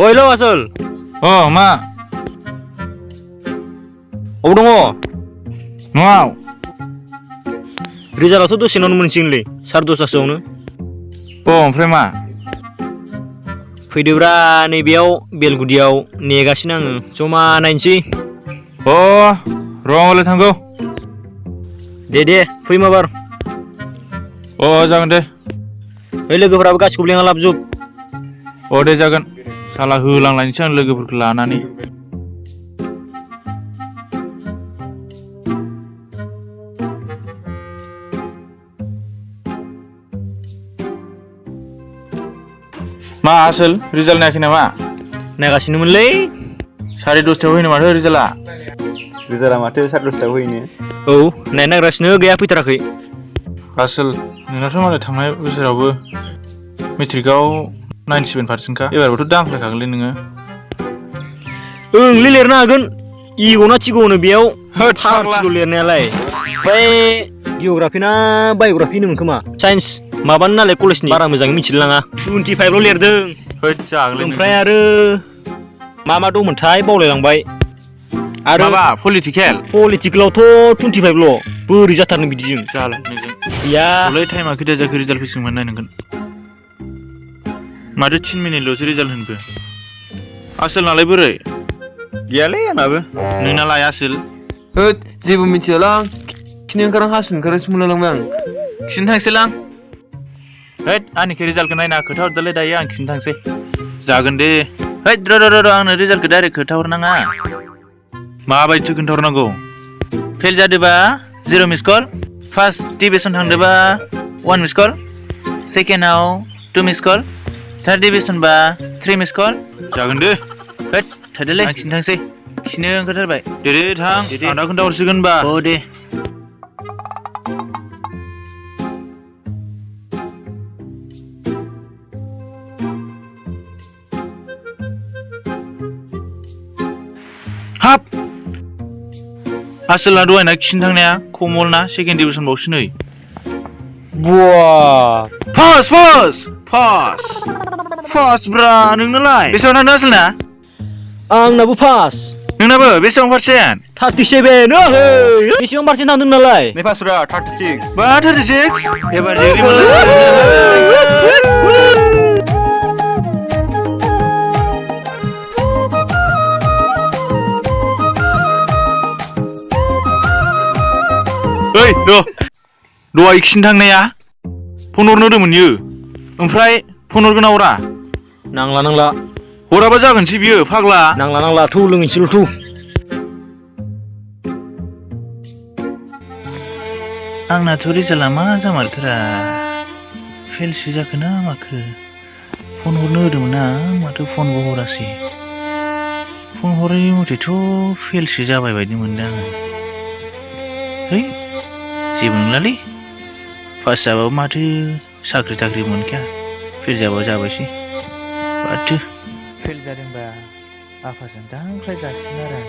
hello आसोल मा अबाव दङ न'आव रिजाल्टआथ' दसेनावनो मोनसिगोनलै 10:30सोआवनो ओमफ्राय मा फैदोब्रा नैबेयाव बेलगुदियाव नेगासिनो आङो जमा नायनोसै र' होमबालाय थांगौ दे फै माबार जागोन दे ओइ लोगोफोराबो गासिखौबो लेंना लाबोजोब दे जागोन साला होलांलायनोसै आं लोगोफोरखौ लानानै मा आसोल रिजाल्ट नायाखै नामा नायगासिनोमोनलै 10:30 होनो माथो रिजाल्टआ माथो 10:30 होयनो औ नायनो नागिरगासिनो गैया फैथाराखै आसोल नोंनाथ' मालाय थांनाय बोसोरावबो मेट्रिकआव 97% खा एबारबोथ' दांख्लायखागोनलै नोङो ओंलै लिरनो हागोन इग'ना थिग'नो बेयाव होद फाग्ला थारथिल' लिरनायालाय ओमफ्राय जिअ'ग्राफि ना बाय'ग्राफि होनोमोन खोमा साइन्स माबानो नालाय कलेजनि बारा मोजाङै मिथिलाङा 25ल' लिरदों होद जागोनलै ओमफ्राय आरो मा दंमोनथाय बावलायलांबाय आरो माबा पलिटिकेलावथ' 25ल' बोरै जाथारनो बिदिजों जाला नोंजों गैया हलै टाइमा खैथा जाखो रिजाल्ट फैसिगोन नायनांगोन माथो 3 मिनिटल'सो रिजाल्ट होनखो आसोलनालाय बोरै गैयालै आंनाबो नोंनालाय आसोल होद जेबो मिथियालां खिनो ओंखारां हासुनो ओंखारांसो मोनलायलांबाय आं खिन्थानो थांसैलां होद आंनिखौ रिजाल्टखौ नायना खोथा हरदोलाय दायो आं खिन्थानो थांसै जागोन दे होद र' आंनो रिजाल्टखौ डाइरेक्ट खोथा हरनाङा माबायदिसो खोन्थाहरनांगौ फेल जादोबा 0 मिस कल फार्स्ट डिभिजन थांदोबा 1 मिस कल सेकेन्डआव 2 मिस कल थार्ड डिभिजनबा 3 मिस कल जागोन दे होद थादोलै आं खिन्थानोसै खिनो ओंखारथारबाय दे थां आं दा खोन्थाहरसिगोन होनबा दे हाब आसोलना दहायना खिनो थांनाया कमलना सेकेन्ड डिभिजन बावसो नै फार्स्ट ब्रा नोंनालाय बेसेबां थांदों आसोलना आंनाबो पास नोंनाबो बेसेबां पार्सेन्ट 37 बेसेबां पार्सेन्ट थांदों नालाय नै पासफोरा 36 बा 36 एबार डिग्री ओइ दहाय खिनो थांनाया फन हरनो होदोंमोन बियो ओमफ्राय फन हरगोन ना हरा नांला हराबा जागोनसै बियो फाग्ला नांला थौ लोंहैनोसैल' थौ आंनाथ' रिजाल्टआ मा जामारखोरा फेलसो जाखो ना माखो फन हरनो होदोंमोन आं माथो फनबो हरासै फन हरै मथेथ' फेलसो जाबाय बायदि मोनदों आङो है जेबो नंलालै पास जाबाबो माथो साख्रि थाख्रि मोनखाया फेल जाबा जाबायसै माथो फेल जादोंबा आफाजों दांख्लाय जासिगोन आरो आं